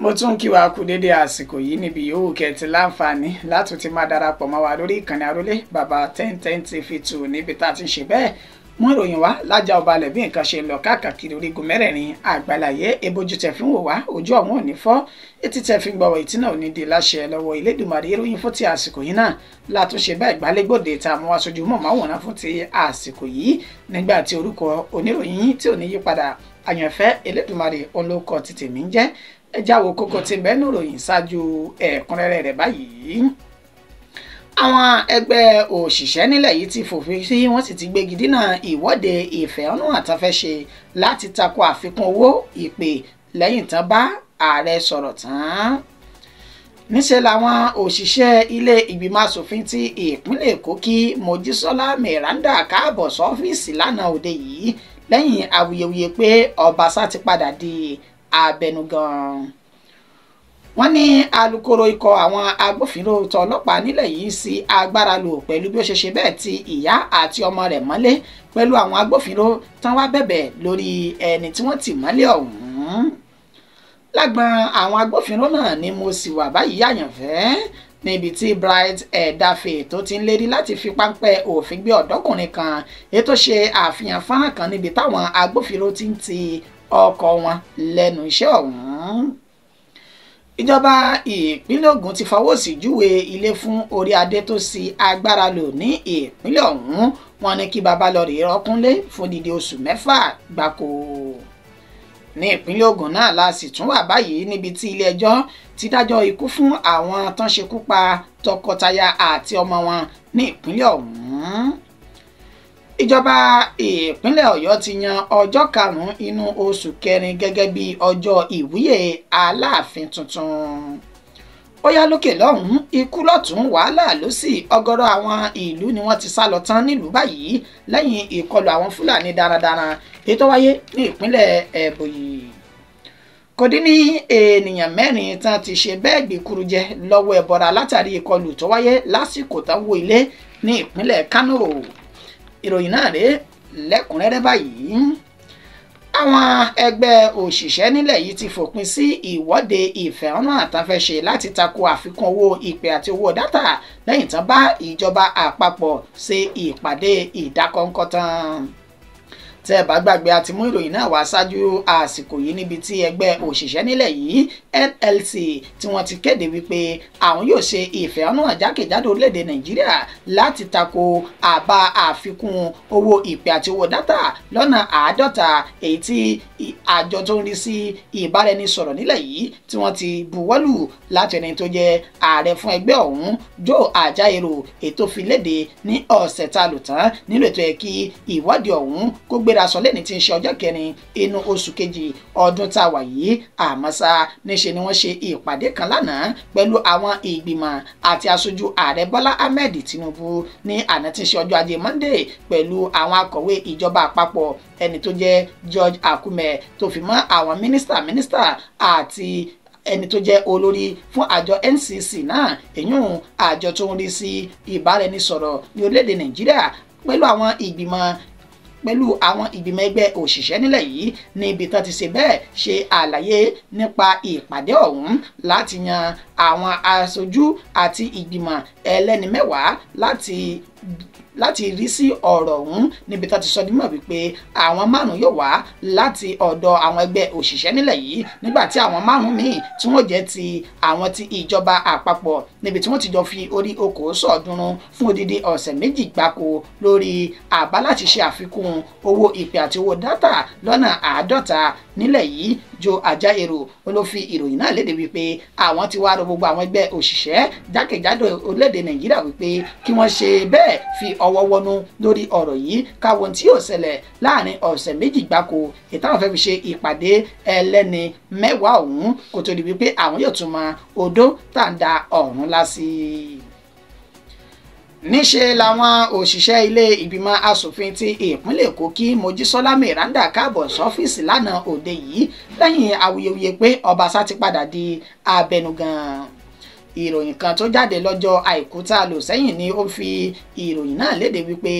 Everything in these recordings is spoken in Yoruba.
Mo tún kí wa kú dédé àsìkò yìí níbi yòówù kẹtì láǹfààní látún ti máa darapọ̀ mọ́ wa lórí ìkànnì Arólé Bàbá 1010 TV 2 níbi tá a ti ń ṣe bẹ́ẹ̀ mú ìròyìn wá lájà ọbalẹ̀ bí nǹkan ṣe lọ káàkiri orígun mẹ́rẹ̀ẹ̀rin àgbàláyé. Ebójú tẹ̀ fi ń wò wá, ojú ọ̀hún ò ní fọ́, etí tẹ̀ fi ń gbọ́wọ́ ìtí náà ò ní di láṣẹ lọ́wọ́ Elédùmarè. Ìròyìn fún ti àsìkò yìí náà látúnṣe bẹ́ẹ̀ gbálégbòde tá a mú wá sójú mọ̀máwòrán fún ti àsìkò yìí nígbà tí orúkọ oníròyìn tí ò ní yípadà Àyànfẹ́ Elédùmarè olóko ti tèmi ń jẹ́. Ẹ jáwọ́ kókó tí ń bẹ nínú ìròyìn ṣáájú ẹ̀kúnrẹ́rẹ́ rẹ̀ báyìí. Àwọn ẹgbẹ́ òṣìṣẹ́ nílẹ̀ yìí ti fòfin sí wọ́n sì ti gbégi dínà ìwọ́de ìfẹ̀hónúhàn tán fẹ́ ṣe láti tako àfikún owó ìpè lẹ́yìn tán bá ààrẹ sọ̀rọ̀ tán. Níṣẹ́ làwọn òṣìṣẹ́ ilé ìgbìmọ̀ asòfin ti ìpínlẹ̀ Èkó kí Mojísọ́lá Miranda káàbọ̀ sọ́fíìsì lánàá òde yìí lẹ́yìn awuyewuye pé Ọbaṣá ti padà di abẹnugan. Wọ́n ní alukoro ikọ̀ àwọn agbófinró tọlọ́pàá nílẹ̀ yìí sí agbára lò pẹ̀lú bí ó ṣe ṣe bẹ́ẹ̀ ti ìyá àti ọmọ rẹ̀ mọ́lé pẹ̀lú àwọn agbófinró tán wá bẹ̀bẹ̀ lórí ẹni tí wọ́n tì mọ́lé ọ̀hún. Lágbọn àwọn agbófinró náà ni mo sì wà báyìí Àyànfẹ́, níbi tí Bright Edafe tó ti ń lérí láti fi páńpẹ́ òfin gbé ọ̀dọ́kùnrin kan ètò ṣe àfihàn fọ́nrán kan níbi táwọn agbófinró ti ń ti ọkọ̀ wọn lẹ́nu iṣẹ́ ọ̀hún. Ìjọba ìpínlẹ̀ Ògùn ti fọwọ́ sí júwe ilé fún orí adé tó sì agbára lò ní ìpínlẹ̀ ọ̀hún. Wọ́n ní kí baba lọ rèé rọ́kúnlé fún dídí oṣù 6 gbáko. Ní ìpínlẹ̀ Ògùn náà la sì tún wà báyìí níbi tí ilé ẹjọ́ ti dájọ́ ikú fún àwọn tán ṣekú pa tọkọtaya àti ọmọ wọn ní ìpínlẹ̀ ọ̀hún. Ìjọba ìpínlẹ̀ Ọ̀yọ́ ti yan ọjọ́ 5 inú oṣù kẹrin gẹ́gẹ́ bí ọjọ́ ìwúyè Aláàfin tuntun. Ó yá lókè lọ́hùn-ún, ikú lọ́tún wàhálà lósì, ọ̀gọ̀rọ̀ àwọn ìlú ni wọ́n ti sá lọ tán nílùú báyìí lẹ́yìn ìkọlù àwọn Fúlàní darandaran èyí tó wáyé ní ìpínlẹ̀ Ẹ̀bòyì. Kò dín ní ènìyàn 4 tán ti ṣe bẹ́ẹ̀ gbèkúrú jẹ lọ́wọ́ ẹbọra látàrí ìkọlù tó wáyé lásìkò tán wó ilé ní ìpínlẹ̀ Kánò. Ìròyìn náà rèé lẹ́kùnrẹ́rẹ́ báyìí. Àwọn ẹgbẹ́ òṣìṣẹ́ nílẹ̀ yìí ti fòpin sí ìwọ́de ìfẹ̀hónúhàn tán fẹ́ ṣe láti tako àfikún owó ìpè àti owó dátà lẹ́yìn tán bá ìjọba àpapọ̀ ṣe ìpàdé ìdákọ́ńkọ́ tán. Tẹ́ ẹ bá gbàgbé, a ti mú ìròyìn náà wá ṣáájú àsìkò yìí níbi tí ẹgbẹ́ òṣìṣẹ́ nílẹ̀ yìí NLC tí wọ́n ti kéde wípé àwọn yóò ṣe ìfẹ̀hónúhàn jákèjádò orílẹ̀-èdè Nàìjíríà láti tako àbá àfikún owó ìpè àti owó dátà lọ́nà 50 èyí tí àjọ tó ń rí sí ìbáraẹnisọ̀rọ̀ nílẹ̀ yìí tí wọ́n ti buwọ́lù láti ẹni tó jẹ́ ààrẹ fún ẹgbẹ́ ọ̀hún Joe Ajaero ètò fi léde ní ọ̀sẹ̀ tá a lò tán nílò ètò ẹ̀ kí ìwọ́de ọ̀hún kó gbé sọ lẹ́ni tí ń ṣe ọjọ́ 4 inú oṣù kejì ọdún tá a wà yìí. Àmọ́ ṣá níṣe ni wọ́n ṣe ìpàdé kan lánàá pẹ̀lú àwọn ìgbìmọ̀ àti aṣojú ààrẹ Bọ́lá Ahmed Tinubu ní àná tí ń ṣe ọjọ́ ajé Monday pẹ̀lú àwọn akọ̀wé ìjọba àpapọ̀ ẹni tó jẹ́ George Akume tó fi mọ́ àwọn mínísítà àti ẹni tó jẹ́ olórí fún àjọ NCC náà, èyún àjọ tó ń rí sí ìbáraẹnisọ̀rọ̀ ní orílẹ̀-èdè Nàìjíríà pẹ̀lú àwọn ìgbìmọ̀ ẹgbẹ́ òṣìṣẹ́ nílẹ̀ yìí níbi tán ti ṣe bẹ́ẹ̀ ṣe àlàyé nípa ìpàdé ọ̀hún láti yan àwọn aṣojú àti ìgbìmọ̀ ẹlẹ́ni 10 láti rí sí ọ̀rọ̀ ọ̀hún níbi tá ti sọ nímọ̀ wípé àwọn 5 yóò wá láti ọ̀dọ̀ àwọn ẹgbẹ́ òṣìṣẹ́ nílẹ̀ yìí nígbà tí àwọn 5 míì tí wọ́n jẹ́ ti àwọn ti ìjọba àpapọ̀ níbi tí wọ́n ti jọ fi orí okòó sọ̀ọ́dúnrún fún odidi ọ̀sẹ̀ 2 gbáko lórí àbá láti ṣe àfikún owó ìpè àti owó dátà lọ́nà 50 nílẹ̀ yìí. Joe Ajaero ló fi ìròyìn náà léde wípé àwọn ti wá rọ gbogbo àwọn ẹgbẹ́ òṣìṣẹ́ jákèjádò orílẹ̀-èdè Nàìjíríà wípé kí wọ́n ṣe bẹ́ẹ̀ fi ọwọ́ wọnú lórí ọ̀rọ̀ yìí káwọn tí yóò ṣẹlẹ̀ láàrin ọ̀sẹ̀ 2 gbáko ìtàwọn fẹ́ fi ṣe ìpàdé ẹlẹ́ni 10 ọ̀hún kó tó di wípé àwọn yóò tún mọ odó tàǹdà ọ̀run lásì. Níṣe làwọn òṣìṣẹ́ ilé ìgbìmọ̀ asòfin ti ìpínlẹ̀ Èkó kí Mojísọ́lá Miranda káàbọ̀ sọ́fíìsì lánàá òde yìí lẹ́yìn awuyewuye pé Ọbaṣá ti padà di abẹnugan. Ìròyìn kan tó jáde lọ́jọ́ àìkú tá a lò sẹ́yìn ni ó fi ìròyìn náà léde wípé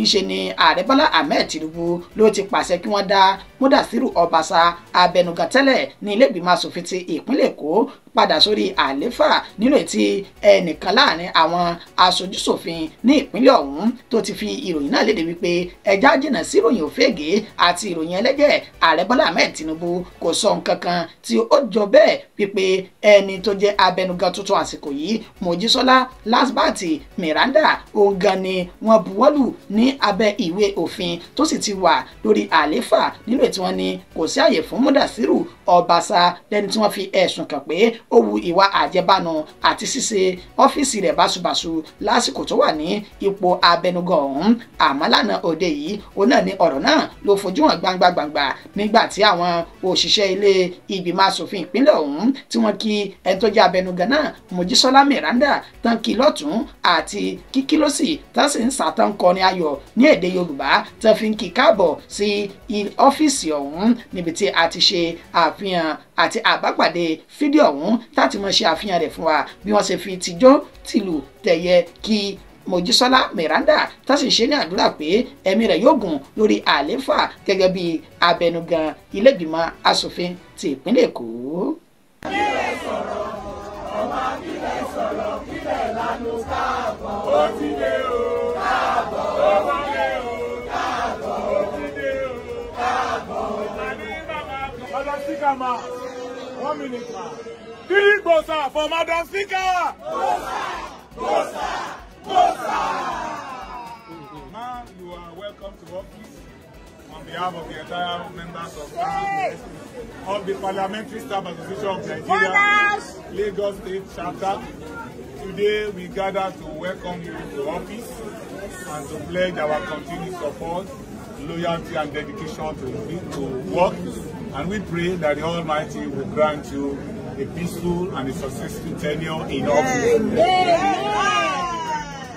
Ìṣe ni ààrẹ Bọ́lá Ahmed Tinubu ló ti pàṣẹ kí wọ́n dá Mudasiru Obasa abẹnugan tẹ́lẹ̀ ní ilé ìgbìmọ̀ asòfin ti ìpínlẹ̀ Èkó padà sórí àléfà, nínú ètí ẹnìkan láàrin àwọn aṣojúṣòfin ní ìpínlẹ̀ ọ̀hún tó ti fi ìròyìn náà léde wípé ẹja jìnnà sí ìròyìn òfégè àti ìròyìn ẹlẹ́jẹ̀. Ààrẹ Bọ́lá Ahmed Tinubu kò sọ nǹkan kan tí ó jọ bẹ́ẹ̀ wípé ẹni tó jẹ́ abẹnugan tuntun àsìkò yìí Mojísọ́lá Lasbat Miranda òun gan ni wọ́n buwọ́lù ní abẹ́ ìwé òfin tó sì ti wà lórí àléfà, nínú ètí wọn ni kò sí àyè fún Mudasiru Obasa lẹ́ni tí wọ́n fi ẹ̀sùn kàn pé ó wu ìwà àjẹbánu àti ṣíṣe ọ́fíìsì rẹ̀ báṣubàṣu lásìkò tó wà ní ipò abẹnugan ọ̀hún. Àmọ́ lánàá òde yìí òun náà ni ọ̀rọ̀ náà ló fojú hàn gbangba gbangba nígbà tí àwọn òṣìṣẹ́ ilé ìgbìmọ̀ asòfin ìpínlẹ̀ ọ̀hún tí wọ́n kí ẹni tó jẹ́ abẹnugan náà Mojísọ́lá Miranda tán kí lọ́tún àti kíkí lọ́sì tán sì ń sàtàn kọrin ayọ̀ ní èdè Yorùbá tán fi ń kí káàbọ̀ sí ọ́fíìsì ọ̀hún, níbi tí a ti ṣe àfihàn àti àbápàdé fídíò ọ̀hún láti mọ̀ ṣe àfihàn rẹ̀ fún wa bí wọ́n ṣe fi tijó tìlù tẹ̀yẹ kí Mojísọ́lá Miranda tá sì ṣe ní àdúrà pé ẹ̀mí rẹ̀ yóò gùn lórí àlééfà gẹ́gẹ́ bí abẹnugan ilé-ìgbìmọ̀ asòfin ti ìpínlẹ̀ Èkó. Kílẹ̀ sọ̀rọ̀, ọmọ kílẹ̀ sọ̀rọ̀, kílẹ̀ lánàá káàbọ̀. Ó ti dé o. Káàbọ̀. Ó wọlé o. Káàbọ̀. Ó ti dé o. Káàbọ̀. Àní bàbá. Madam Speaker ma, 1 minute ma. Three gbosa for Madam Speaker. Gbosa, gbosa, gbosa. Ma, you are welcome to office. On behalf of the entire members of the Parliamentary Staff Association of Nigeria, Lagos State Chapter, today we gather to welcome you to office and to pledge our continued support, loyalty and dedication to work. And we pray that the Almighty will grant you a peaceful and a successful tenure in office. You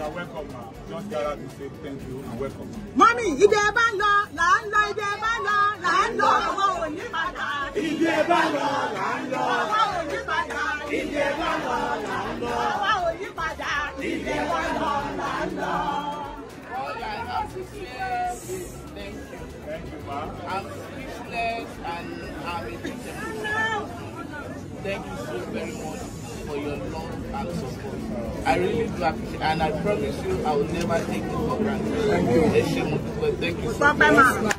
are welcome, ma'am. Just gather to say thank you and welcome. Mọ́mí, ibi ẹ bá ń lọ là ń lọ, ibi ẹ bá ń lọ là ń lọ, àwa ò ní padà. Ibi ẹ bá lọ là ń lọ. Àwa ò ní padà. Ibi ẹ bá lọ là ń lọ. Àwa ò ní padà. Ibi ẹ bá lọ là ń lọ. All I have to say is thank you. Thank you, ma'am. I'm speechless and I'm a bit emotional. Thank you so very much for your love and support. I really do appreciate, and I promise you I will never take it for granted. Thank you. Thank you so much.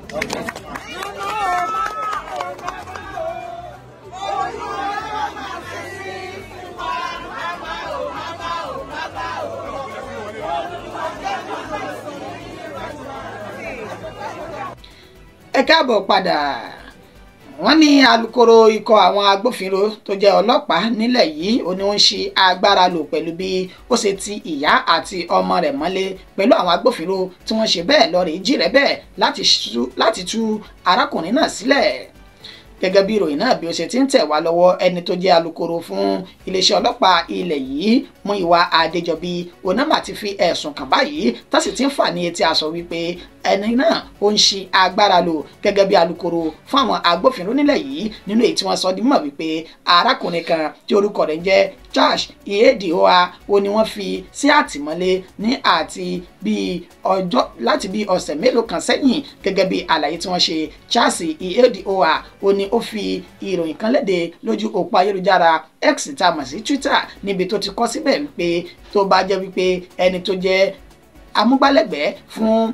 Ẹ káàbọ̀ padà. Wọ́n ní alukoro ikọ̀ àwọn agbófinró tó jẹ́ ọlọ́pàá nílẹ̀ yìí ó ní ó ń ṣe agbára lò pẹ̀lú bí ó ṣe ti ìyá àti ọmọ rẹ̀ mọ́lé pẹ̀lú àwọn agbófinró tí wọ́n ṣe bẹ́ẹ̀ lọ rèé jí rẹ̀ bẹ́ẹ̀ láti tú arákùnrin náà sílẹ̀. Gẹ́gẹ́ bí ìròyìn náà bí ó ṣe ti ń tẹ̀ wá lọ́wọ́, ẹni tó jẹ́ alukoro fún iléeṣẹ́ ọlọ́pàá ilẹ̀ yìí Múyìwá Adéjọbí onámà ti fi ẹ̀sùn kàn báyìí tá sì ti ń fà ní etí aṣọ wípé ẹni náà ó ń ṣi agbára lò gẹ́gẹ́ bí alukoro fún àwọn agbófinró nílẹ̀ yìí, nínú èyí tí wọ́n sọ di mímọ̀ wípé arákùnrin kan tí orúkọ rẹ̀ ń jẹ́ Charles Ihedioha ó ní wọ́n fi sí àtìmọ́lé ní àti bíi ọjọ́ láti bíi ọ̀sẹ̀ mélòó kan sẹ́yìn. Gẹ́gẹ́ bí àlàyé tí wọ́n ṣe, Charles Ihedioha ó ní ó fi ìròyìn kan léde lójú òpó ayélujára X tá a mọ̀ sí Twitter, níbi tó ti kọ síbẹ̀ wípé tó bá jẹ́ wípé ẹni tó jẹ́ amúgbálẹ́gbẹ̀ẹ́ fún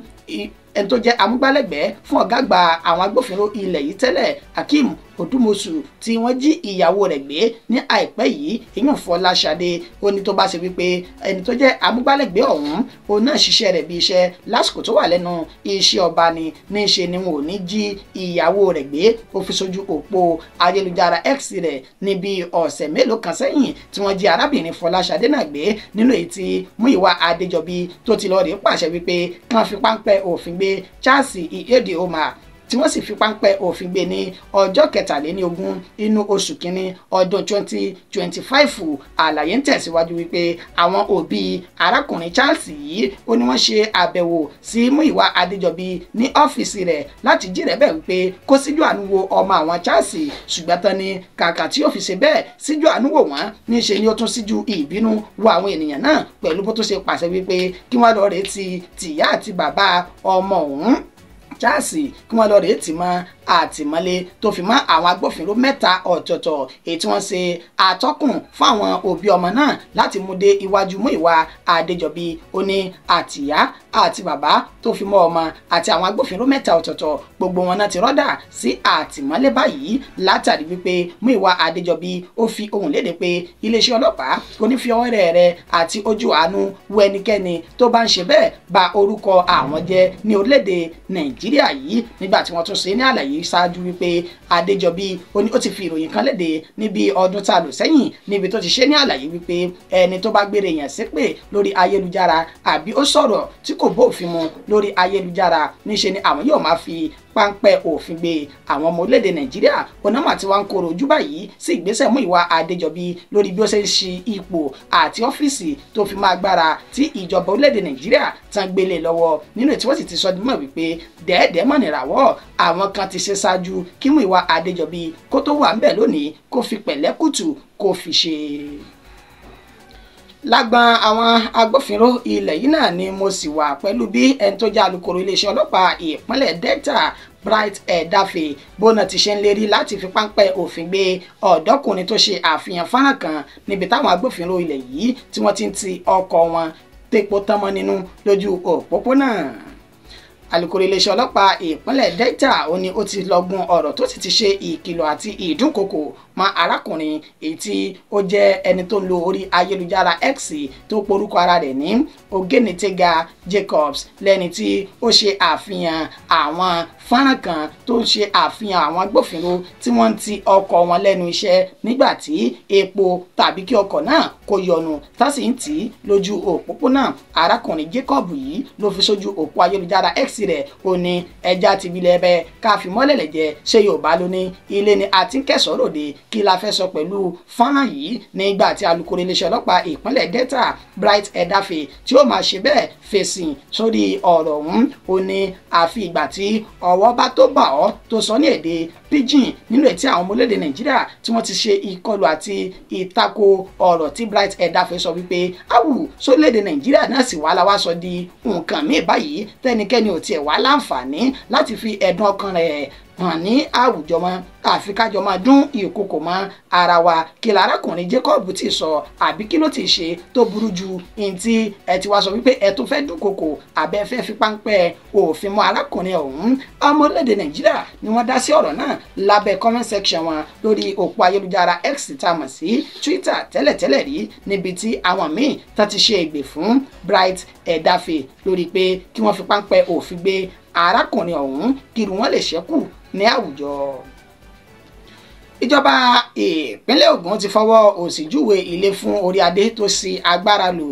ẹni tó jẹ́ amúgbálẹ́gbẹ̀ẹ́ fún ọ̀gá àgbà àwọn agbófinró ilẹ̀ yìí tẹ́lẹ̀ Hakeem Odumosu tí wọ́n jí ìyàwó rẹ̀ gbé ní àìpẹ́ yìí, ìyún Fọláṣadé, ó ní tó bá ṣe wípé ẹni tó jẹ́ amúgbálẹ́gbẹ̀ẹ́ ọ̀hún òun náà ṣiṣẹ́ rẹ̀ bí iṣẹ́ lásìkò tó wà lẹ́nu iṣẹ́ ọba ni níṣe ni wọn ò ní jí ìyàwó rẹ̀ gbé. Ó fi sójú òpó ayélujára X rẹ̀ níbi ọ̀sẹ̀ mélòó kan sẹ́yìn tí wọ́n jí arábìnrin Fọláṣadé náà gbé, nínú èyí tí Múyìwá Adéjọbí tó ti lọ rèé pàṣẹ wípé kán fi páńpẹ́ òfin gbé Charles Ihedioha. tí wọ́n sì fi páńpẹ́ òfin gbé ní ọjọ́ 23 inú oṣù kínní ọdún 2025. Àlàyé ń tẹ̀síwájú wípé àwọn òbí arákùnrin Charles yìí ó ní wọ́n ṣe àbẹ̀wò sí Múyìwá Adéjọbí ní ọ́fíìsì rẹ̀ láti jírẹ̀bẹ̀ wípé kó síjú àánú wo ọmọ àwọn Charles, ṣùgbọ́n tán ni kàkà tí ó fi ṣe bẹ́ẹ̀ síjú àánú wò wọ́n, níṣe ni ó tún síjú ìbínú wo àwọn ènìyàn náà pẹ̀lú bó tó ṣe pàṣẹ wípé kí wọ́n lọ retí tìyá àti bàbá ọmọ òun Charles, kí wọ́n lọ rèé tì mọ́ àtìmọ́lé tó fi mọ́ àwọn agbófinró 3 ọ̀tọ̀ọ̀tọ̀ èyí tí wọ́n ṣe àtọ́kùn fún àwọn òbí ọmọ náà láti mú dé iwájú Múyìwá Adéjọbí. Ó ní àtìyá àti bàbá tó fi mọ́ ọmọ àti àwọn agbófinró 3 ọ̀tọ̀ọ̀tọ̀ gbogbo wọn náà ti rọ́dà sí àtìmọ́lé báyìí látàrí wípé Múyìwá Adéjọbí ó fi ohùn léde pé iléeṣẹ́ ọlọ́pàá kò ní fi ọwọ́ rẹ̀ rẹ̀ àti ojú àánú wo ẹnikẹ́ni tó bá ń ṣe bẹ́ẹ̀ ba orúkọ àwọn jẹ́ ní orílẹ̀-èdè Nàìjíríà yìí. Nígbà tí wọ́n tún ṣe ní àlàyé ṣáájú wípé Adéjọbí ó ní ó ti fi ìròyìn kan léde níbi ọdún tá a lò sẹ́yìn níbi tó ti ṣe ní àlàyé wípé ẹni tó bá gbére èèyàn ṣépè lórí ayélujára àbí ó sọ̀rọ̀ tí kò bófin mu lórí ayélujára níṣe ni àwọn yóò máa fi páńpẹ́ òfin gbé. Àwọn ọmọ orílẹ̀-èdè Nàìjíríà onámà tí wọ́n ń kóró ojú báyìí sí ìgbésẹ̀ Múyìwá Adéjọbí lórí bí ó ṣe ń ṣe ipò àti ọ́fíìsì tó fi máa gbára tí ìjọba orílẹ̀-èdè Nàìjíríà tán gbélé lọ́wọ́, nínú tí wọ́n sì ti sọ dímọ̀ wípé dẹ́ẹ̀dẹ́ mọ̀ nìràwọ̀ àwọn kan ti ṣe ṣáájú kí Múyìwá Adéjọbí kó tó wà ńbẹ̀ lónìí kó fi pẹ̀lẹ́kùtù kó fi ṣe. Lágbọn àwọn agbófinró ilẹ̀ yìí náà ni mo sì wà pẹ̀lú bí ẹni tó jẹ́ alukoro iléeṣẹ́ ọlọ́pàá ìpínlẹ̀ Delta Bright Edafe bóná ti ṣe ń lérí láti fi páńpẹ́ òfin gbé ọ̀dọ́kùnrin tó ṣe àfihàn fọ́nrán kan níbi táwọn agbófinró ilẹ̀ yìí tí wọ́n ti ń ti ọkọ̀ wọn tepo tán mọ́ nínú lójú òpópónà. Alukoro iléeṣẹ́ ọlọ́pàá ìpínlẹ̀ Delta ó ní ó ti lọ́gun ọ̀rọ̀ tó sì ti ṣe ìkìlọ̀ àti ìdúnkokò mọ́ arákùnrin èyí tí ó jẹ́ ẹni tó ń lo orí ayélujára X tó porúkọ ara rẹ̀ ní Ogenetega Jacobs lẹ́ni tí ó ṣe àfihàn àwọn fọ́nrán kan tó ń ṣe àfihàn àwọn agbófinró tí wọ́n ń ti ọkọ̀ wọn lẹ́nu iṣẹ́ nígbà tí epo tàbí kí ọkọ̀ náà kó yọnu tá sì ń tì í lójú òpópónà. Arákùnrin Jacob yìí ló fi sójú òpó ayélujára X rẹ̀ ó ní ẹja ti bilẹ̀ bẹ́ẹ̀ ká fi mọ́lẹ̀ lẹ̀jẹ̀ ṣé Yorùbá ló ní ilé ni àti kẹsàn-án ròde kí la fẹ́ sọ pẹ̀lú fọ́nrán yìí. Nígbà tí alukoro iléeṣẹ́ ọlọ́pàá ìpínlẹ̀ Delta Bright Edafe tí ó máa ṣe bẹ́ẹ̀ fèsì sórí ọ̀rọ̀ ọ̀hún ó ní àfi ìgbà tí ọwọ́ bá tó bà ọ́ tó sọ ní èdè pidgin nínú ètí àwọn ọmọ orílẹ̀-èdè Nàìjíríà tí wọ́n ti ṣe ìkọlù àti ìtako ọ̀rọ̀ tí Bright Edafe sọ wípé awù sórílẹ̀-èdè Nàìjíríà náà sì wá la wá sọ di nǹkan míì báyìí tẹ́nikẹ́ni ò tiẹ̀ wá láǹfààní láti fi ẹ̀dùn ọkàn rẹ̀ hàn ní àwùjọ mọ́ àfi kájọ máa dún ìkokò mọ́ ara wa. Kí lárákùnrin Jacob ti sọ àbí kí ló ti ṣe tó burú ju ntí ẹ ti wá sọ wípé ẹ tún fẹ́ dúnkokò àbẹ́ fẹ́ fi páńpẹ́ òfin mọ́ arákùnrin ọ̀hún. Ọmọ orílẹ̀-èdè Nàìjíríà ni wọ́n dá sí ọ̀rọ̀ náà lábẹ́ comment section wọn lórí òpó ayélujára X tá a mọ̀ sí Twitter tẹ́lẹ̀tẹ́lẹ̀ rí níbi tí àwọn míì tá ti ṣe ìgbè fún Bright Edafe lórí pé kí wọ́n fi páńpẹ́ òfin gbé arákùnrin ọ̀hún kí irun wọn lè ṣẹ́kù ní àwùjọ. Ìjọba ìpínlẹ̀ Ògùn ti fọwọ́ òsì júwe ilé fún orí adé tó ṣi agbára lò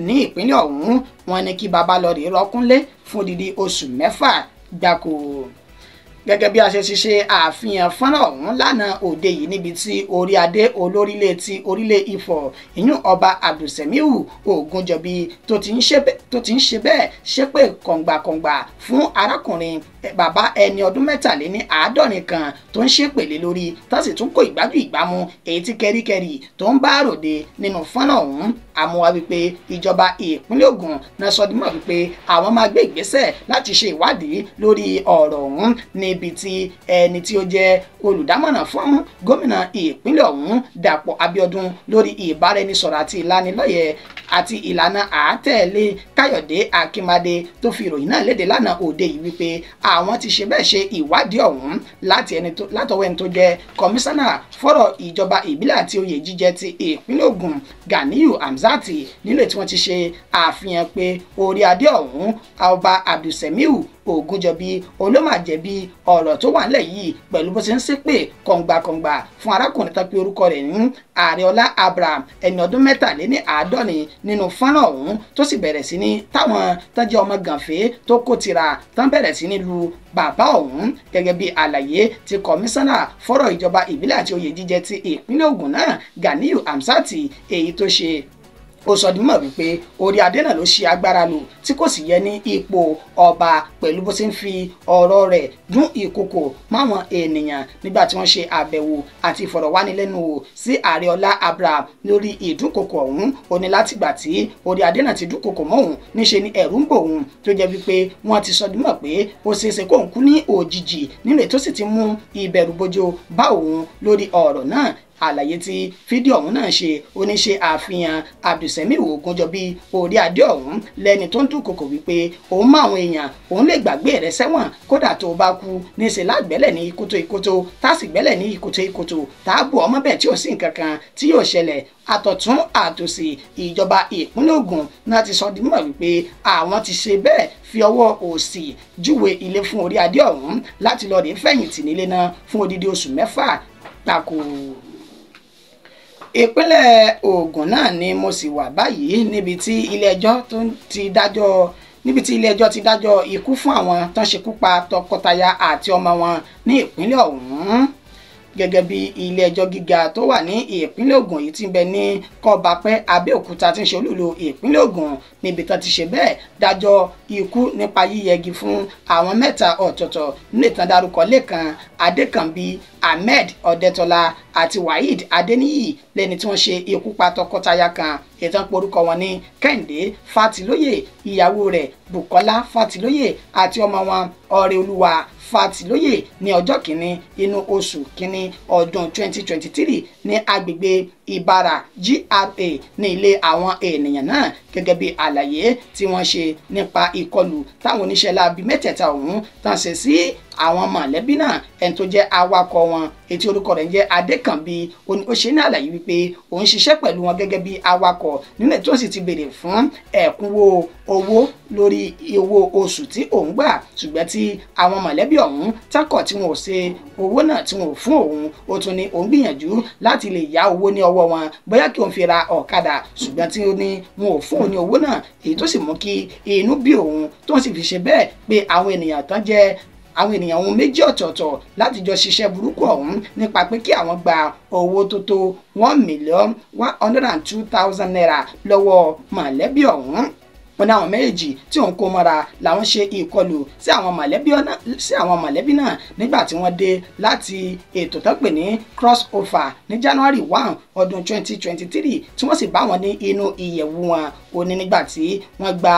ní ìpínlẹ̀ ọ̀hún. Wọ́n ní kí baba lọ rèé rọ́kúnlé fún odidi oṣù 6 gbáko. Gẹ́gẹ́ bí a ṣe ṣe àfihàn fọ́nrán ọ̀hún lánàá òde yìí níbi tí orí adé olórílẹ̀ ti orílẹ̀ Ifọ̀ ìyún ọba Abdulsemiu Ògúnjọbí tó ti ń ṣe bẹ́ẹ̀ ṣépè kọ̀ǹgbàkọ̀ǹgbà fún arákùnrin bàbá ẹni ọdún 73 kan tó ń ṣépè lé lórí tó sì tún kó ìgbájú ìgbámú èyí tí kẹ́ríkẹ́rí tó ń bá ròde nínú fọ́nrán ọ̀hún. Àmúwá wípé ìjọba ìpínlẹ̀ Ògùn náà sọ dímọ̀ wípé àwọn máa gbé ìgbésẹ̀ láti ṣe ìwádìí lórí ọ̀rọ̀ ọ̀hún níbi tí ẹni tí ó jẹ́ olùdámọ̀ràn fún gómìnà ìpínlẹ̀ ọ̀hún Dàpọ̀ Abíọ́dún lórí ìbáraẹnisọ̀rọ̀ àti ìlanilọ́yẹ̀ àti ìlànà àátẹ̀lé Káyọ̀dé Akínmádé tó fi ìròyìn náà léde lánàá òde yìí wípé àwọn ti ṣe bẹ́ẹ̀ ṣe ìwádìí ọ̀hún látọwọ́ ẹni tó jẹ́ kọmíṣánná fọ́rọ̀ ìjọba ìbílẹ̀ àti oyè jíjẹ ti ìpínlẹ̀ Ògùn Ganiyu Hamzat nílò tí wọ́n ti ṣe àfihàn pé orí adé ọ̀hún ọba Abdulsemiu Ògúnjọbí olómàjẹ̀bi ọ̀rọ̀ tó wà nílẹ̀ yìí pẹ̀lú bó ṣe ń ṣépè kọ̀ǹgbàkọ̀ǹgbà fún arákùnrin tó pe orúkọ rẹ̀ ní Àrẹọlá Abraham ẹni ọdún 73 nínú fọ́nrán ọ̀hún tó sì bẹ̀rẹ̀ sí ní táwọn tó jẹ́ ọmọ gànfẹ́ tó kó tira tán bẹ̀rẹ̀ sí ní lu bàbá ọ̀hún gẹ́gẹ́ bí àlàyé ti kọmíṣánná fọ́rọ̀ ìjọba ìbílẹ̀ àti oyè jíjẹ ti ìpínlẹ̀ Ògùn náà Ganiyu Hamsati èyí tó ṣe. Ó sọ di mímọ̀ wípé orí adé náà ló ṣe agbára lò tí kò sì yẹ ní ipò ọba pẹ̀lú bó ṣe ń fi ọ̀rọ̀ rẹ̀ dún ìkòkò máwọn ènìyàn nígbà tí wọ́n ṣe àbẹ̀wò àti ìfọ̀rọ̀wánilẹ́nuwò sí Àrẹọlá Abraham lórí ìdúnkokò ọ̀hún. Ó ní látìgbà tí orí adé náà ti dúnkokò mọ́ òun níṣe ni ẹ̀rù ń bò òun tó jẹ́ wípé wọ́n ti sọ di mímọ̀ pé ó ṣeéṣe kóun kú ní òjijì nínú ètò sì ti mú ìbẹ̀rùbojo bá òun lórí ọ̀rọ̀ náà. Àlàyé tí fídíò ọ̀hún náà ṣe ó ní ṣe àfihàn Abdulsemiu Ògúnjọbí orí adé ọ̀hún lẹ́ni tó ń dúnkokò wípé òun mọ àwọn èèyàn òun lè gbàgbé rẹ̀ sẹ́wọ̀n kódà tó bá kú níṣẹ́ lágbẹ́lẹ̀ ní ìkòtò ìkòtò tá sì gbẹ́lẹ̀ ní ìkòtò ìkòtò tá a bù ọmọ bẹ́ẹ̀ tí ò sí nǹkan kan tí yóò ṣẹlẹ̀. Àtọ̀tún àtòsì ìjọba ìpínlẹ̀ Ògùn náà ti sọ di mímọ̀ wípé àwọn ti ṣe bẹ́ẹ̀ fi ọwọ́ òsì júwe ilé fún orí adé ọ̀hún láti lọ rèé fẹ̀yìntì nílé náà fún odidi oṣù 6 gbáko. Ìpínlẹ̀ Ògùn náà ni mo sì wà báyìí níbi tí ilé-ẹjọ́ ti dájọ́ ikú fún àwọn tó ń ṣekú pa tọkọtaya àti ọmọ wọn ní ìpínlẹ̀ ọ̀hún. Gẹ́gẹ́ bí ilé-ẹjọ́ gíga tó wà ní ìpínlẹ̀ Ògùn yìí ti ń bẹ ní Kọ́bapẹ́ Abẹ́òkúta tí ń ṣe olúìlú ìpínlẹ̀ Ògùn níbi tán ti ṣe bẹ́ẹ̀ dájọ́ ikú nípa yíyẹgi fún àwọn 3 ọ̀tọ̀ọ̀tọ̀ nínú ìtàn dárúkọ Lẹ́kan Adékànbí, Ahmed Ọ̀dẹ́tọ́lá àti Waheed Adéníyì lẹ́ni tí wọ́n ṣe ikú pa tọkọtaya kan ìtàn porúkọ wọn ní Kẹ́hìndé Fátilóyè, ìyàwó rẹ̀ Bùkọ́lá Fátilóyè àti ọmọ wọn Ọrẹolúwa Fátilóyè ní ọjọ́ kìíní inú oṣù kìíní ọdún 2023 ní agbègbè Ìbàrà GRA ní ilé àwọn ènìyàn náà. Gẹ́gẹ́ bí àlàyé tí wọ́n ṣe nípa ìkọlù táwọn oníṣẹ́ láabi mẹ́tẹ̀ẹ̀ta ọ̀hún tàn ṣe sí àwọn mọ̀lẹ́bí náà, ẹni tó jẹ́ awakọ̀ wọn ètí orúkọ rẹ̀ ń jẹ́ Adékànbí ó ṣe ní àlàyé wípé òun ṣiṣẹ́ pẹ̀lú wọn gẹ́gẹ́ bí awakọ̀ nínú ètò sì ti béèrè fún ẹ̀kúnwó owó lórí owó oṣù tí òun gbà, ṣùgbọ́n tí àwọn mọ̀lẹ́bí ọ̀hún tákọ̀ tí wọn ò ṣe owó náà tí wọn ò fún òun. Ó tún ní òun gbìyànjú láti lè yá owó ní ọwọ́ wọn bóyá kí òun fi ra ọ̀kadà, ṣùgbọ́n tí ó ní wọn ò fún òun ní owó náà, èyí tó sì mú kí inú bí òun tó sì fi ṣe bẹ́ẹ̀ pé àwọn ènìyàn tán jẹ́ àwọn ènìyàn ohun 2 ọ̀tọ̀ọ̀tọ̀ láti jọ ṣiṣẹ́ burúkú ọ̀hún nípa pé kí àwọn gba owó tó tó 1,102,000 naira lọ́wọ́ mọ̀lẹ́bí ọ̀hún. Wọ́n ní àwọn méjèèjì tí òun kó mọ́ra làwọn ṣe ìkọlù sí àwọn mọ̀lẹ́bí náà nígbà tí wọ́n dé láti ètò tó pè ní crossover ní January 1 ọdún 2023 tí wọ́n sì bá wọn ní inú ìyẹ̀wù wọn. Ó ní nígbà tí wọ́n gba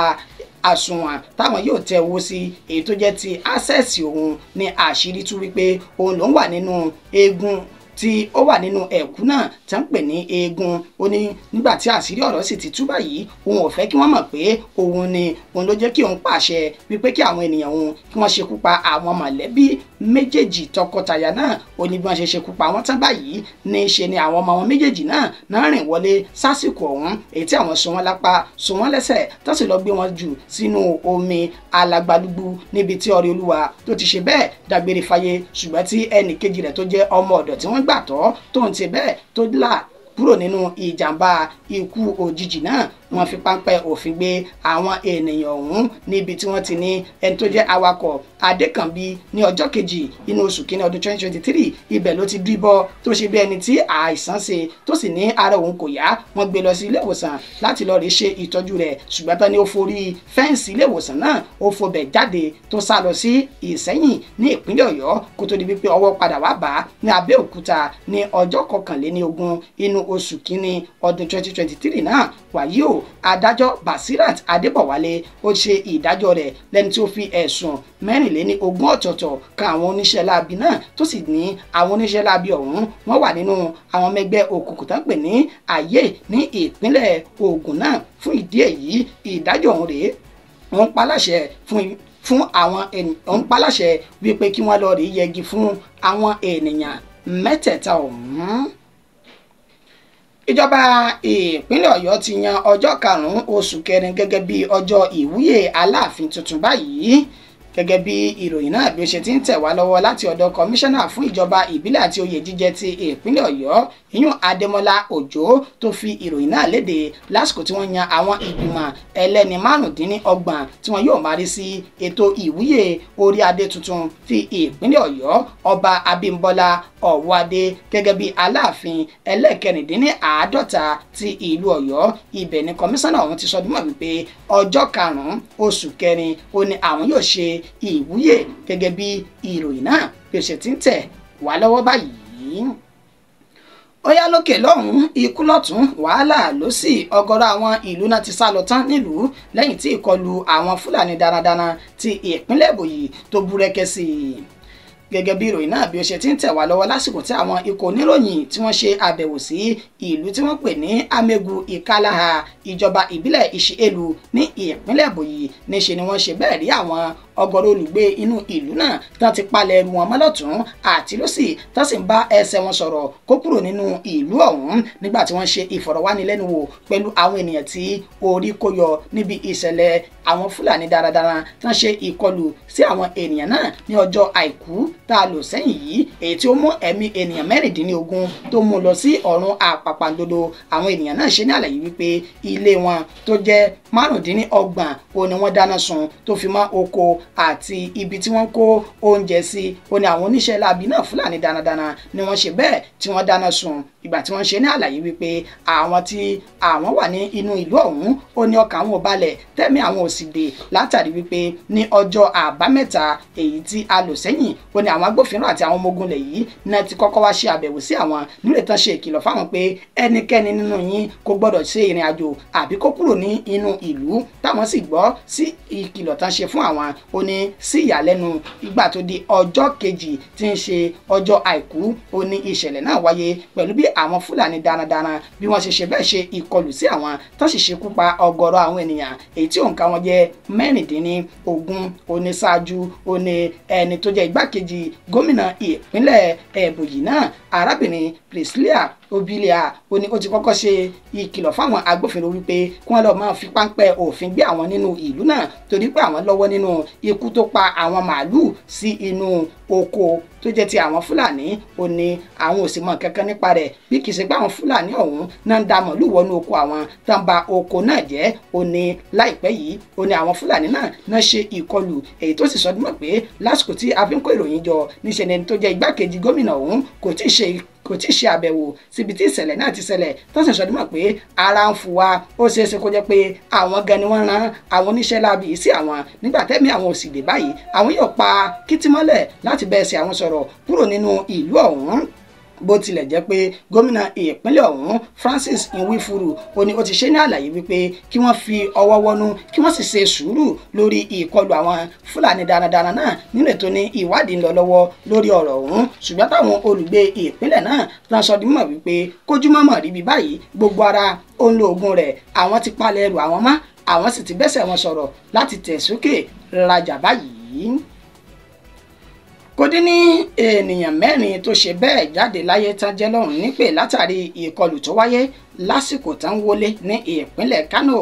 àsùnwọ̀n táwọn yóò tẹ owó sí èyí tó jẹ́ ti access òun ní àṣírí tú wípé òun ló ń wà nínú eegun tí ó wà nínú ẹ̀kú náà tí wọ́n ń pè ní eegun. Ó ní nígbà tí àṣírí ọ̀rọ̀ sì ti tú báyìí, òun ò fẹ́ kí wọ́n mọ̀ pé òun ni òun ló jẹ́ kí òun pàṣẹ wípé kí àwọn ènìyàn òun kí wọ́n ṣekú pa àwọn mọ̀lẹ́bí méjèèjì tọkọtaya náà. Ó ní bí wọ́n ṣe ṣekú pa wọ́n tán báyìí ní í ṣe ni àwọn ọmọ wọn méjèèjì náà náà rìn wọlé sásìkò ọ̀hún, èyí tí àwọn so wọ́n lápá so wọ́n lẹ́sẹ̀ tó sì lọ gbé wọn jù sínú omi alagbalúgbú níbi tí Ọrẹolúwa tó ti ṣe bẹ́ẹ̀ dágbére fáyé, ṣùgbọ́n tí ẹnì kejì rẹ̀ tó jẹ́ ọmọ ọ̀dọ̀ tí wọ́n gbà tọ́ tó ń ti bẹ́ẹ̀ tó là kúrò nínú ìjàmbá ikú òjijì náà. Wọ́n fi páńpẹ́ òfin gbé àwọn ènìyàn ọ̀hún níbi tí wọ́n ti ní ẹni tó jẹ́ awakọ̀ Adékànbí ní ọjọ́ kejì inú oṣù kínní ọdún 2023 ibẹ̀ ló ti dìbọ̀ tó ṣe bí ẹni tí àìsàn ṣe tó sì ní ara òun kò yá. Wọ́n gbé lọ sí ilé ìwòsàn láti lọ rí ṣe ìtọ́jú rẹ̀, ṣùgbọ́n tán ni ó forí fẹ́ǹsì ilé ìwòsàn náà ó fobẹ̀ jáde tó sá lọ sí Ìsẹ́yìn ní ìpínlẹ̀ Ọ̀yọ́ kó tó di wípé ọwọ́ padà wá bá ní Abẹ́òkúta ní ọjọ́ 21 inú oṣù kínní ọdún 2023 náà. Wàyí o, adájọ́ Basirat Adébọ̀wálé ó ṣe ìdájọ́ rẹ̀ lẹ́ni tí ó fi ẹ̀sùn 24 ọ̀tọ̀ọ̀tọ̀ kan àwọn oníṣẹ́ láabi náà tó sì ní àwọn oníṣẹ́ láabi ọ̀hún wọ́n wà nínú àwọn ọmọ ẹgbẹ́ òkùnkùn tó ń pè ní Ayé ní ìpínlẹ̀ Ògùn náà. Fún ìdí èyí ìdájọ́ ọ̀hún rèé, wọ́n paláṣẹ fún àwọn ènìyàn paláṣẹ wípé kí wọ́n lọ rí yẹgi fún àwọn ènìyàn mẹ́tẹ̀ẹ̀ta ọ̀hún. Ìjọba ìpínlẹ̀ Ọ̀yọ́ ti yan ọjọ́ 5 oṣù kẹrin gẹ́gẹ́ bí ọjọ́ ìwúyè Aláàfin tuntun báyìí. Gẹ́gẹ́ bí ìròyìn náà bí ó ṣe ti ń tẹ̀ wá lọ́wọ́ láti ọ̀dọ̀ kọmíṣánná fún ìjọba ìbílẹ̀ àti oyè jíjẹ ti ìpínlẹ̀ Ọ̀yọ́ ìyún Adémọ́lá Òjó tó fi ìròyìn náà léde lásìkò tí wọ́n yan àwọn ìgbìmọ̀ ẹlẹ́ni 25 tí wọ́n yóò máa rí sí ètò ìwúyè orí adé tuntun ti ìpínlẹ̀ Ọ̀yọ́ Ọba Abímbọ́lá Ọ̀wọ́adé gẹ́gẹ́ bí Aláàfin ẹlẹ́kẹrìndínláàádọ́ta ti ìlú Ọ̀yọ́. Ibẹ̀ ni kọmíṣánná ọ̀hún ti sọ dímọ̀ wípé ọjọ́ 5 oṣù kẹrin ó ní àwọn yóò ṣe ìwúyè gẹ́gẹ́ bí ìròyìn náà bí ó ṣe ti ń tẹ̀ wá lọ́wọ́ báyìí. Ó yá lókè lọ́hùn-ún, ikú lọ́tún, wàhálà ló sì ọ̀gọ̀rọ̀ àwọn ìlú náà ti sá lọ tán nílùú lẹ́yìn tí ìkọlù àwọn Fúlàní darandaran ti ìpínlẹ̀ Ebonyi tó búrẹ́kẹ́ sí i. Gẹ́gẹ́ bí ìròyìn náà bí ó ṣe ti ń tẹ̀ wá lọ́wọ́ lásìkò tí àwọn ikọ̀ oníròyìn tí wọ́n ṣe àbẹ̀wò sí ìlú tí wọ́n pè ní Amegu Ikalaha ìjọba ìbílẹ̀ Ìṣíèlú ní ìpínlẹ̀ Ebonyi níṣe ni wọ́n ṣe bẹ́ẹ̀ rí àwọn ọ̀gọ̀rọ̀ olùgbé inú ìlú náà tán ti palẹ̀ ẹrù wọn mọ́lọ́tún àti lọ́sì tán sì ń bá ẹsẹ̀ wọn sọ̀rọ̀ kó kúrò nínú ìlú ọ̀hún nígbà tí wọ́n ṣe ìfọ̀rọ̀wánilẹ́nuwò pẹ̀lú àwọn ènìyàn tí orí kó yọ níbi ìṣẹ̀lẹ̀ àwọn Fúlàní darandaran tán ṣe ìkọlù sí àwọn ènìyàn náà ní ọjọ́ Àìkú tá a lò sẹ́yìn yìí, èyí tí ó mú ẹ̀mí ènìyàn 16 tó mú lọ sí ọ̀run àpàpàǹdodo. Àwọn ènìyàn náà ṣe ní àlàyé wípé ilé wọn tó jẹ́ 25 ó ní wọ́n dáná sun tó fi mọ́ oko àti ibi tí wọ́n kó oúnjẹ sí. Ó ní àwọn oníṣẹ́ láabi náà Fúlàní darandaran ni wọ́n ṣe bẹ́ẹ̀ tí wọ́n dáná sun. Ìgbà tí wọ́n ṣe ní àlàyé wípé àwọn tí àwọn wà ní inú ìlú ọ̀hún ó ní ọkàn àwọn ò balẹ̀ tẹ́mi àwọn ò sì dé látàrí wípé ní ọjọ́ Àbámẹ́ta èyí tí a lò sẹ́yìn ó ní àwọn agbófinró àti àwọn ọmọ ogun lẹ̀ yìí náà ti kọ́kọ́ wá ṣe àbẹ̀wò sí àwọn nílé tán ṣe ìkìlọ̀ fáwọn pé ẹnikẹ́ni nínú yín kò gbọ́dọ̀ ṣe ìrìn àjò àbí kó kúrò ní inú ìlú, táwọn sì gbọ́ sí ìkìlọ̀ tán ṣe fún àwọn. Ó ní sí ìyàlẹ́nu ìgbà tó di ọjọ́ kejì tí ń ṣe ọjọ́ Àìkú ó ní ìṣẹ̀lẹ̀ náà wáyé pẹ̀lú bí àwọn Fúlàní darandaran bí wọ́n ṣe ṣe bẹ́ẹ̀ ṣe ìkọlù sí àwọn tó sì ṣekú pa ọ̀gọ̀rọ̀ àwọn ènìyàn èyí tí òǹkà wọn jẹ́ 16. Oníṣáájú ó ní ẹni tó jẹ́ igbákejì gómìnà ìpínlẹ̀ Ebonyi náà arábìnrin Priscilla Obilia ó ní ó ti kọ́kọ́ ṣe ìkìlọ̀ fáwọn agbófinró wípé kí wọ́n lọ́ọ́ máa fi páńpẹ́ òfin gbé àwọn nínú ìlú náà torí pé àwọn lọ́wọ́ nínú ikú tó pa àwọn màálùú sí inú oko tó jẹ́ ti àwọn Fúlàní. Ó ní àwọn ò sì mọ̀ kankan nípa rẹ̀ bí kì í ṣe pé àwọn Fúlàní ọ̀hún náà ń da màálùú wọnú oko àwọn tó ń ba oko náà jẹ́. Ó ní láìpẹ́ yìí ó ní àwọn Fúlàní náà ṣe ìkọlù èyí tó sì sọ dúnmọ̀ pé lásìkò tí a fi ń kó ìròyìn jọ níṣẹ́ ni ẹni tó jẹ́ igbákejì gómìnà ọ̀hún kò tí ì ṣe àbẹ̀wò síbi tí ìṣẹ̀lẹ̀ náà ti ṣẹlẹ̀ tó sì sọ dímọ̀ pé ara ń fu wa ó ṣeé ṣe kó jẹ́ pé àwọn gan ni wọ́n rán àwọn oníṣẹ́ láabi sí àwọn nígbà tẹ́mi àwọn ò sì dé báyìí àwọn yóò pa kìtìmọ́lẹ̀ láti bẹ́ẹ̀ ṣe àwọn sọ̀rọ̀ kúrò nínú ìlú ọ̀hún. Bó tilẹ̀ jẹ́ pé gómìnà ìpínlẹ̀ ọ̀hún Francis Nwifuru ó ní ó ti ṣe ní àlàyé wípé kí wọ́n fi ọwọ́ wọnú kí wọ́n sì ṣe sùúrù lórí ìkọlù àwọn Fúlàní darandaran náà nínú ètò ní ìwádìí ń lọ lọ́wọ́ lórí ọ̀rọ̀ ọ̀hún. Ṣùgbọ́n táwọn olùgbé ìpínlẹ̀ náà tán sọ di mímọ̀ wípé kójúmọ́mọ́ ríbi báyìí gbogbo ara ó ń lo oògùn rẹ̀, àwọn ti palẹ̀ ẹrù àwọn mọ́, àwọn sì ti bẹ́sẹ̀ wọn sọ̀rọ̀ láti tẹ̀ sókè rajà báyìí. Kò dín ní ènìyàn 4 tó ṣe bẹ́ẹ̀ jáde láyé tán jẹ́ lọ́rùn nípè látàrí ìkọlù tó wáyé lásìkò tán wọlé ní ìpínlẹ̀ Kánò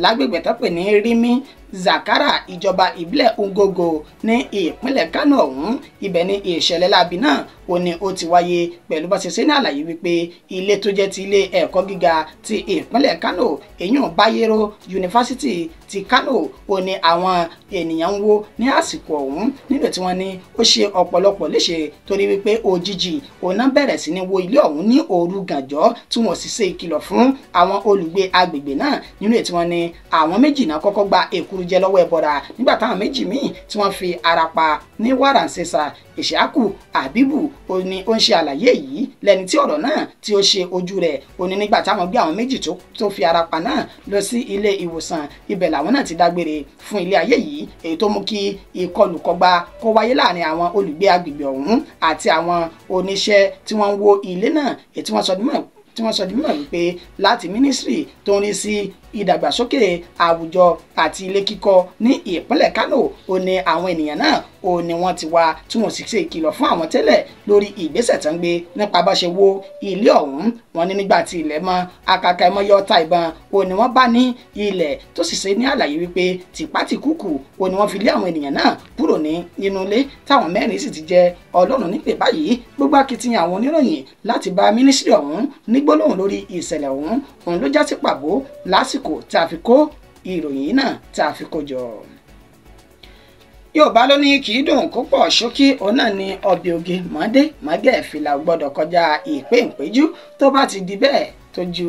lágbègbè tó pè ní Rimi Zakara ìjọba ìbílẹ̀ Ungogo ní ìpínlẹ̀ Kánò ọ̀hún. Ibẹ̀ ni ìṣẹ̀lẹ̀ láabi náà ó ní ó ti wáyé pẹ̀lú bá ṣe ṣe ní àlàyé wípé ilé tó jẹ́ ti ilé ẹ̀kọ́ gíga ti ìpínlẹ̀ Kánò èyàn Bayero Yunifásitì ti Kánò ó ní àwọn ènìyàn ń wó ní àsìkò ọ̀hún nígbà tí wọ́n ní ó ṣe ọ̀pọ̀lọpọ̀ léṣe torí wípé òjijì òun náà bẹ̀rẹ̀ sí ní wó ilé ọ̀hún ní òru gànjọ́ tí wọ́n sì ṣe ìkìlọ̀ fún àwọn olùgbé agbègbè náà nínú ètí wọn ní àwọn 2 náà kọ́kọ́ gba èkuru jẹ lọ́wọ́ ẹbọra nígbà táwọn 2 míì tí wọ́n fi ara pa ní wàràǹṣeṣà. Ìṣáàkù Àbíbù ó ní ó ń ṣe àlàyé yìí lẹ́ni tí ọ̀rọ̀ náà tí ó ṣe ojú rẹ̀. Ó ní nígbà táwọn gbé àwọn 2 tó fi ara pa náà lọ sí ilé ìwòsàn ibẹ̀ làwọn náà ti dágbére fún ilé ayé yìí èyí tó mú kí ìkọlù kọgbà kó wáyé láàrin àwọn olùgbé agbègbè ọ̀hún àti àwọn oníṣẹ́ tí wọ́n ń wó ilé náà èyí tí wọ́n sọ di mímọ̀ wípé láti mínísírì tó ń rí sí ìdàgbàsókè àwùjọ àti ilé kíkọ́ ní ìpínlẹ̀ Kánò ó ní àwọn ènìyàn náà ó ní wọ́n ti wá tí wọ́n sì ṣe ìkìlọ̀ fún àwọn tẹ́lẹ̀ lórí ìgbésẹ̀ tó ń gbé nípa bá ṣe wó ilé ọ̀hún. Wọ́n ní nígbà tí ilẹ̀ mọ́ akaka ẹmọ́yọ ọta ìbọn ó ní wọ́n bá ní ilẹ̀ tó sì ṣe ní àlàyé wípé tìpátìkúkù ó ní wọ́n fi lé àwọn ènìyàn náà kúrò ní inú ilé táwọn mẹ́rin sì ti jẹ́ Ọlọ́run nípè báyìí. Gbogbo akitiyan àwọn oníròyìn láti bá mínísírì ọ̀hún ní gbólóhùn lórí ìṣẹ̀lẹ̀ ọ̀hún òun ló já sí pàbó lásìkò tá a fi kó ìròyìn náà tá a fi kó jọ. Yorùbá ló ní kì í dùn kó pọ̀ ṣókí, òun náà ni ọbẹ̀ oge mọ́dé mọ́gẹ́ fìlà gbọ́dọ̀ kọjá ìpéǹpéjú, tó bá ti di bẹ́ẹ̀ tó ju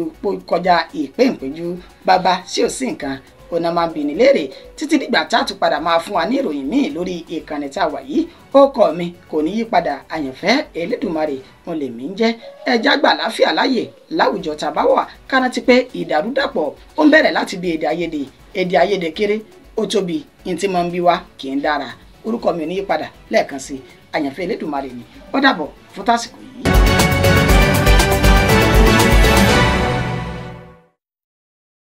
kọjá ìpéǹpéjú bàbá sí ò sí nǹkan ọ̀nà máa bì ní léèrè títí dìgbà tá a tún padà máa fún wa ní ìròyìn míì lórí ìkànnì tá a wà yìí. Ó kọ́ mi kò ní yí padà, àyànfẹ́ Elédùmarè òun lèmi ń jẹ́. Ẹja gbà láfíà láàyè láwùjọ tá a bá wà, kárántí pé ìdàrúdàpọ̀ ó ń bẹ̀rẹ̀ láti bí èdè àìyedè, èdè àìyedè kéré ó tóbi, ní tí mo ń bí wa kì í dára. Orúkọ mi ò ní yí padà lẹ́ẹ̀kan sí, àyànfẹ́ Elédùmarè ni. Ó dàbọ̀ fún tásìkò.